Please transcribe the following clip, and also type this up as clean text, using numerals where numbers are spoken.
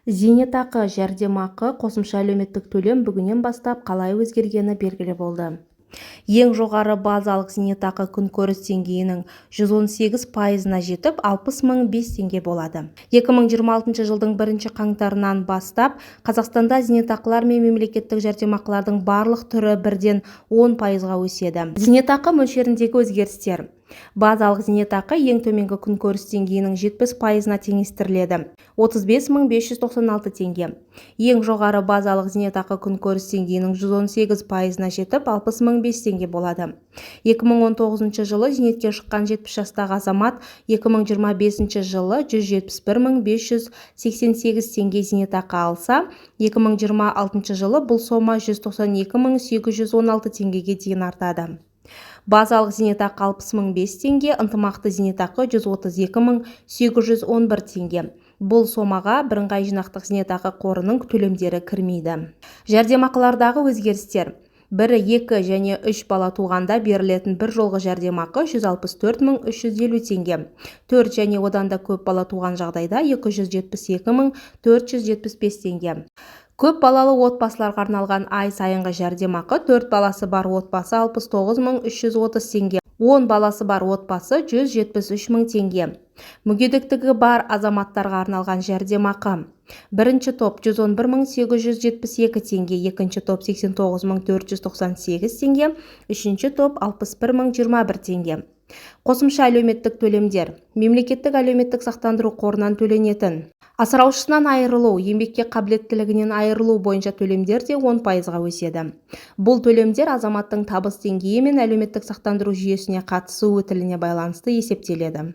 Зейнетақы, жәрдемақы, қосымша әлеуметтік төлем бүгіннен бастап қалай өзгергені белгілі болды. Ең жоғары базалық зейнетақы күнкөріс деңгейінің 118%-ына жетіп, 60 005 теңге болады. 2026 жылдың бірінші қаңтарынан бастап Қазақстанда зейнетақылар мен мемлекеттік жәрдемақылардың барлық түрі бірден 10%-ға өседі. Зейнетақы мөлшеріндегі өзгерістер. Базалық зейнетақы ең төменгі күнкөріс деңгейінің 70%-ына теңестіріледі: 35 596 теңге. Ең жоғары базалық зейнетақы күнкөріс деңгейінің 118%-ына жетіп, 60 005 теңге болады. 2019 жылы зейнетке шыққан 70 жастағы азамат 2025 жылы 171 588 теңге зейнетақы алса, 2026 жылы бұл сома 192 816 теңгеге дейін артады. Базалық зейнетақы 60 005 теңге, ынтымақты зейнетақы 132 811 теңге. Бұл сомаға бірыңғай жинақтық зейнетақы қорының төлемдері кірмейді. Жәрдемақылардағы өзгерістер. Бір, екі және үш бала туғанда берілетін бір жолғы жәрдемақы 164 350 теңге. Төрт және одан да көп бала туған жағдайда 272 475 теңге. Көп балалы отбасыларға арналған ай сайынғы жәрдемақы: төрт баласы бар отбасы 69 330 теңге, 10 баласы бар отбасы 173 000 теңге. Мүгедектігі бар азаматтарға арналған жәрдемақы: бірінші топ 111 872 теңге, екінші топ 89 498 теңге, үшінші топ 61 021 теңге. Қосымша әлеуметтік төлемдер. Мемлекеттік әлеуметтік сақтандыру қорынан төленетін асыраушысынан айырылу, еңбекке қабілеттілігінен айырылу бойынша төлемдер де 10%-ға өседі. Бұл төлемдер азаматтың табыс деңгейі мен әлеуметтік сақтандыру жүйесіне қатысу өтіліне байланысты есептеледі.